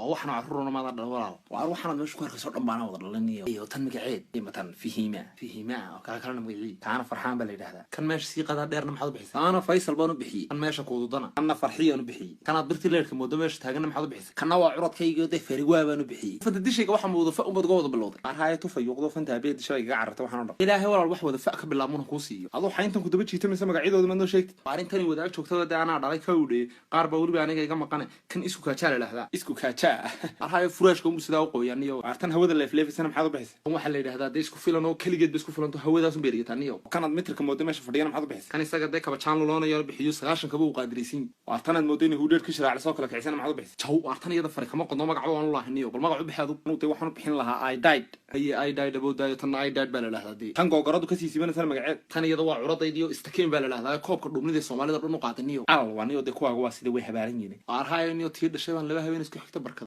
Oo waxna carruurna maada dhala, walaal? Waar, waxaanaad meesha ku arkayso dhan baana wada dhalaniyo. Iyo tan magaceed matan Fihima, Fihima oo kaa kalena magacii? Kaana Farxaan baa la yidhahdaa. Kan meesha sii qadaa dheerna maxaad u bixisay? Kaana Faysal baan u bixiyey. Kan meesha kuududana? Kanna Farxiyaan u bixiyey. Kanaad birti leerka moodo meesha taaganna maxaad u bixisay? Kanna waa curadkaygiio dee, Fariwaa baan u bixiyey. Fanta dishayga waxa muuda fa umad uga wada bilowday. Arhaaya tufa yuuqdo fanta habee disha igaga cararta waxaan o dhan. Ilaahay, walaal, wax wada fa ka bilaabmuna kuu siiyo. Aduu xayntan ku daba jiita mise magacyadooda maad noo sheegtid? Arrintani wadaag joogtada dee anaa dhalay ka udheeyey, qaar baa weliba aniga iga maqane. Kan Isku Kaajaa la idhahdaa. Isku Kaajaa? Arhayo furaashka unbu sidaa u qoyaaniyo. Waartan hawada leefleefisana maxaad u bixisay? Kan waxaa la yidhahdaa dee Isku Filan, oo keligeed ba isku filanto, hawadaasun bay ergataaniyo. Kanaad mitirka moodo meesha fadhiyana maxaad u bixisay? Kan isaga dee Kabajaan luloonayo bixiyo, 90 kaba uu qaadiraysan. Waartanaad moodo inay hudheer ka shiraacli soo kala kicisana maxaad u bixisay? Jaw, waartan iyada fari kama qodno, magacba waanu lahaniyo. Bal magac u bixi adu. Anuu dee waxaan u bixin lahaa I Died. Haye, I Died aboodaayo, tanna I Died baa la idhahdaa dee. Tan googoradu kasii siibanaysana magaceed? Tan iyada waa curadaydiyo, Istakeyn baa la idhahdaa, koobka dhuubnida soomaalida dhan u qaadaniyo. Alal, waa niyo dee kuwaaga waa sida way habaaran yihiin. Arhayo niyo, tii dhashay baan 2 habeen isku xigta barkaday.